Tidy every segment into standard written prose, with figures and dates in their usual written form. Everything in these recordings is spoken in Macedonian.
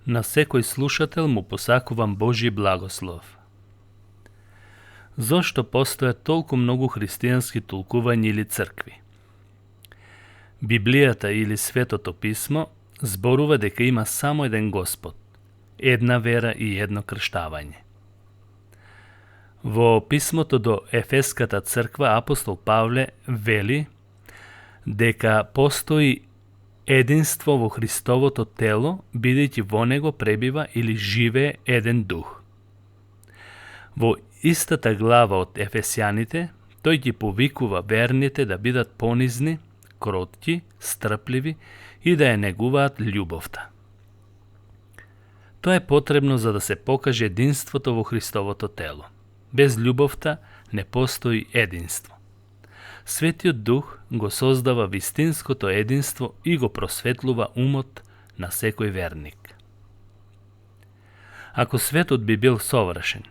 На секој слушател му посакувам Божи благослов. Зошто постојат толку многу христијански толкувања или цркви? Библијата или Светото писмо зборува дека има само еден Господ, една вера и едно крштавање. Во писмото до Ефеската црква апостол Павле вели дека постои единство во Христовото тело, бидејќи во него пребива или живее еден дух. Во истата глава од Ефесјаните, тој ги повикува верните да бидат понизни, кротки, стрпливи и да ја негуваат љубовта. Тоа е потребно за да се покаже единството во Христовото тело. Без љубовта не постои единство. Светиот Дух го создава вистинското единство и го просветлува умот на секој верник. Ако светот би бил совршен,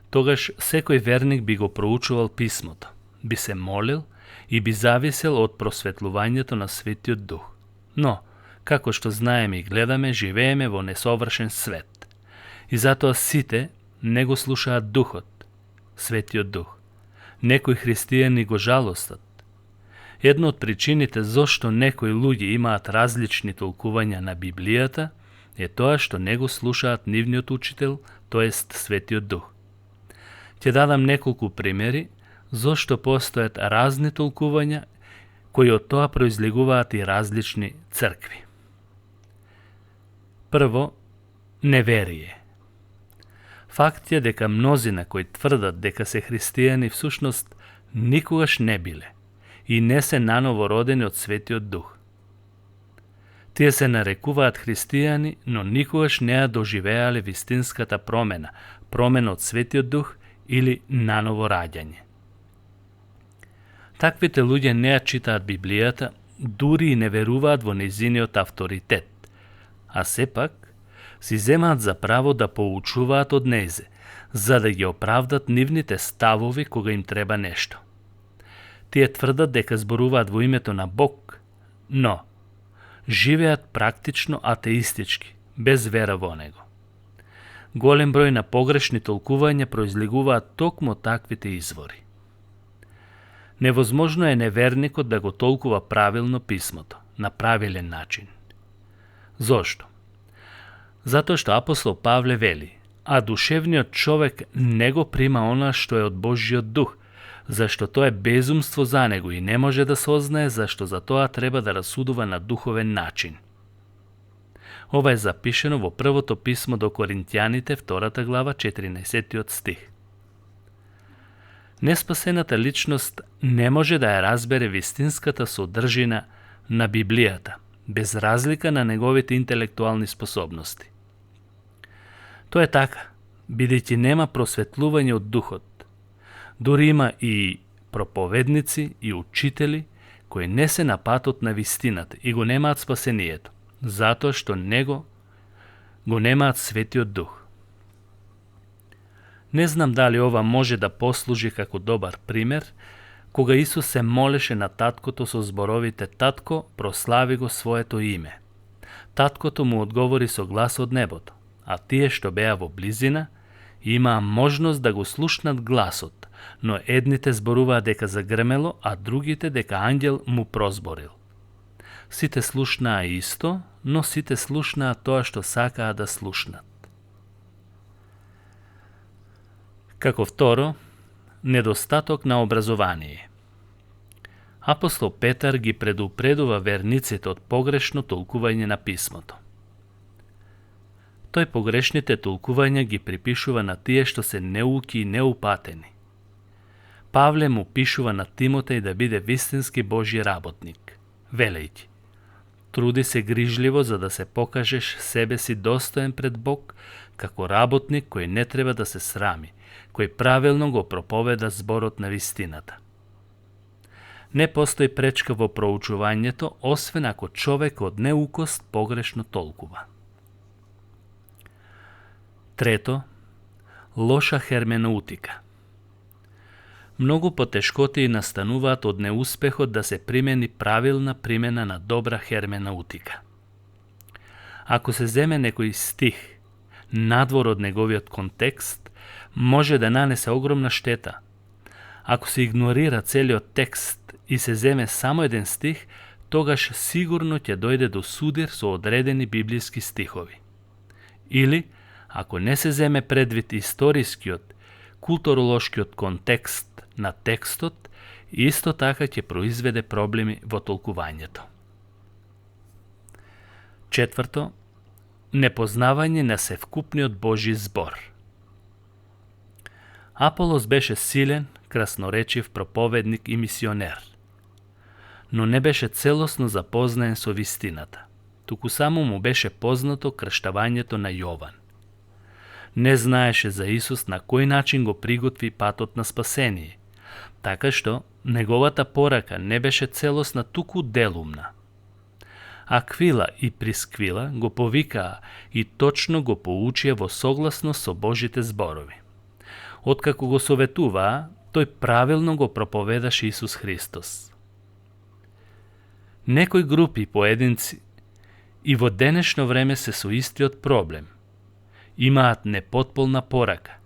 тогаш секој верник би го проучувал писмото, би се молил и би зависел од просветлувањето на Светиот Дух. Но, како што знаеме и гледаме, живееме во несовршен свет. И затоа сите не го слушаат Духот, Светиот Дух. Некои христијани го жалостат. Една од причините зошто некои луѓе имаат различни толкувања на Библијата е тоа што не го слушаат нивниот учител, тоест Светиот Дух. Ќе дадам неколку примери зошто постојат разни толкувања кои од тоа произлегуваат и различни цркви. Прво, неверие. Факт е дека мнозина кои тврдат дека се христијани всушност никогаш не биле и не се наново родени од Светиот Дух. Тие се нарекуваат христијани, но никогаш не ја доживеале вистинската промена од Светиот Дух или наново раѓање. Таквите луѓе не ја читаат Библијата, дури и не веруваат во нејзиниот авторитет, а сепак си земаат за право да поучуваат од нејзе, за да ги оправдат нивните ставови кога им треба нешто. Тие тврдат дека зборуваат во името на Бог, но живеат практично атеистички, без вера во Него. Голем број на погрешни толкувања произлегуваат токму од таквите извори. Невозможно е неверникот да го толкува правилно писмото, на правилен начин. Зошто? Затоа што апостол Павле вели, а душевниот човек не го прима она што е од Божиот Дух, зашто тоа е безумство за него и не може да сознае зашто за тоа треба да расудува на духовен начин. Ова е запишено во првото писмо до Коринтијаните, 2 глава, 14 стих. Неспасената личност не може да ја разбере вистинската содржина на Библијата, без разлика на неговите интелектуални способности. Тоа е така, бидејќи нема просветлување од Духот. Дури има и проповедници и учители кои не се на патот на вистината и го немаат спасението, затоа што него го немаат Светиот Дух. Не знам дали ова може да послужи како добар пример, кога Исус се молеше на таткото со зборовите: "Татко, прослави го своето име." Таткото му одговори со глас од небото, а тие што беа во близина имаа можност да го слушнат гласот, но едните зборуваа дека загрмело, а другите дека ангел му прозборил. Сите слушнаа исто, но сите слушнаа тоа што сакаа да слушнат. Како второ, недостаток на образование. Апостол Петар ги предупредува верниците од погрешно толкување на писмото. Тој погрешните толкувања ги припишува на тие што се неуки и неупатени. Павле му пишува на Тимотеј да биде вистински Божји работник, велејќи: "Труди се грижливо за да се покажеш себе си достоен пред Бог, како работник кој не треба да се срами, кој правилно го проповеда зборот на вистината." Не постои пречка во проучувањето, освен ако човек од неукост погрешно толкува. Трето, лоша херменеутика. Многу потешкотии настануваат од неуспехот да се примени правилна примена на добра херменеутика. Ако се земе некој стих надвор од неговиот контекст, може да нанесе огромна штета. Ако се игнорира целиот текст и се земе само еден стих, тогаш сигурно ќе дојде до судир со одредени библиски стихови. Или, ако не се земе предвид историскиот, културолошкиот контекст на текстот, исто така ќе произведе проблеми во толкувањето. Четврто, непознавање на севкупниот Божи збор. Аполос беше силен, красноречив проповедник и мисионер, но не беше целосно запознаен со вистината, туку само му беше познато крштавањето на Јован. Не знаеше за Исус на кој начин го приготви патот на спасение, така што неговата порака не беше целосна, туку делумна. Аквила и Присквила го повикаа и точно го поучија во согласност со Божите зборови. Откако го советуваа, тој правилно го проповедаше Исус Христос. Некои групи поединци и во денешно време се со истиот проблем. Имаат непотполна порака,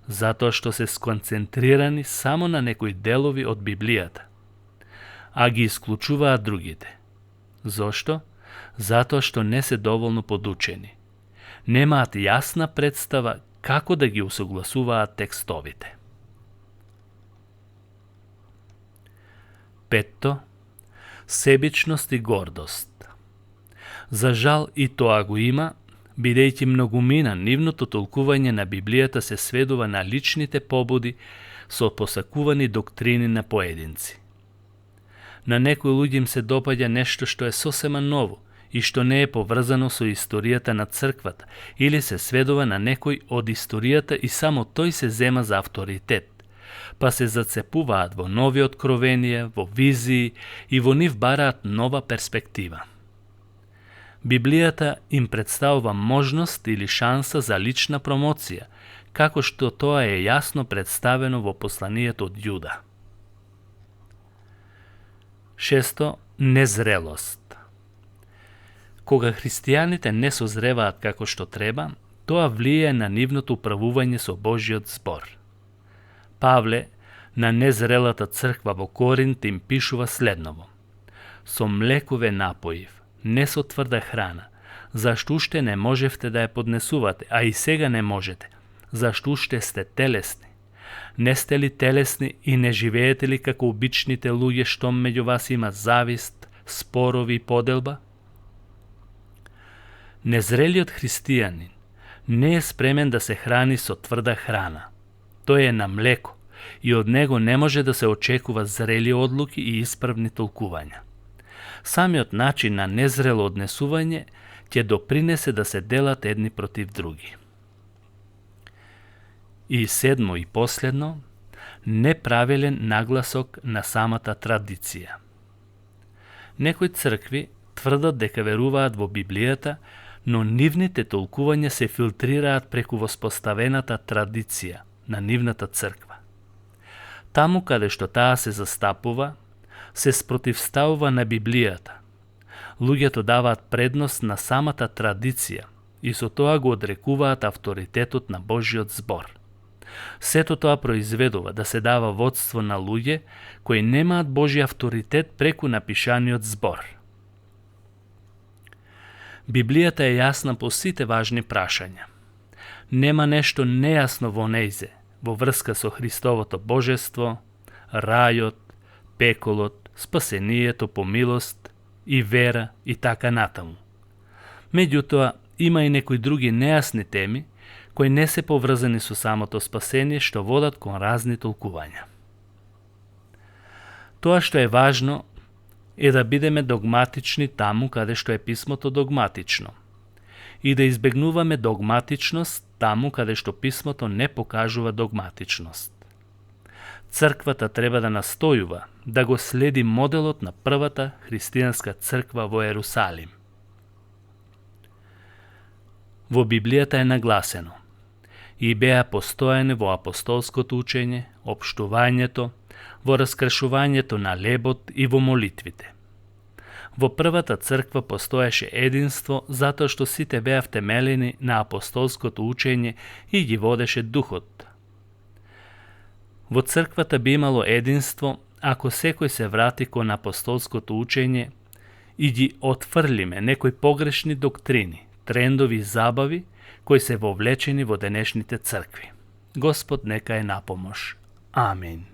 затоа што се сконцентрирани само на некои делови од Библијата, а ги исклучуваат другите. Зошто? Затоа што не се доволно подучени. Немаат јасна представа како да ги усогласуваат текстовите. Петто, себичност и гордост. За жал и тоа го има, бидејќи многумина нивното толкување на Библијата се сведува на личните побуди со посакувани доктрини на поединци. На некои луѓе им се допаѓа нешто што е сосема ново и што не е поврзано со историјата на црквата или се сведува на некој од историјата и само тој се зема за авторитет, па се зацепуваат во нови откровенија, во визии и во нив бараат нова перспектива. Библијата им представува можност или шанса за лична промоција, како што тоа е јасно представено во посланието од Јуда. Шесто, незрелост. Кога христијаните не созреваат како што треба, тоа влијае на нивното управување со Божиот збор. Павле на незрелата црква во Коринт им пишува следново: со млеко ве напоив, не со тврда храна, зашто уште не можевте да ја поднесувате, а и сега не можете, зашто уште сте телесни. Не сте ли телесни и не живеете ли како обичните луѓе, што меѓу вас има завист, спорови и поделба? Незрелиот христијанин не е спремен да се храни со тврда храна. Тој е на млеко и од него не може да се очекува зрели одлуки и исправни толкувања. Самиот начин на незрело однесување ќе допринесе да се делат едни против други. И седмо и последно, неправилен нагласок на самата традиција. Некои цркви тврдат дека веруваат во Библијата, но нивните толкувања се филтрираат преку воспоставената традиција на нивната црква. Таму каде што таа се застапува, се спротивставува на Библијата. Луѓето даваат предност на самата традиција и со тоа го одрекуваат авторитетот на Божиот збор. Сето тоа произведува да се дава водство на луѓе кои немаат Божи авторитет преку напишаниот збор. Библијата е јасна по сите важни прашања. Нема нешто нејасно во нејзе, во врска со Христовото божество, рајот, пеколот, спасението по милост и вера и така натаму. Меѓутоа, има и некои други нејасни теми, кои не се поврзани со самото спасение, што водат кон разни толкувања. Тоа што е важно е да бидеме догматични таму каде што е писмото догматично и да избегнуваме догматичност таму каде што писмото не покажува догматичност. Црквата треба да настојува да го следи моделот на првата христијанска црква во Ерусалим. Во Библијата е нагласено: и беа постојани во апостолското учење, општувањето, во раскршувањето на лебот и во молитвите. Во првата црква постоеше единство затоа што сите беа втемелени на апостолското учење и ги водеше Духот. Во црквата би имало единство ако секој се врати кон апостолското учење и ги отфрлиме некои погрешни доктрини, трендови и забави кои се вовлечени во денешните цркви. Господ нека е напомош. Амин.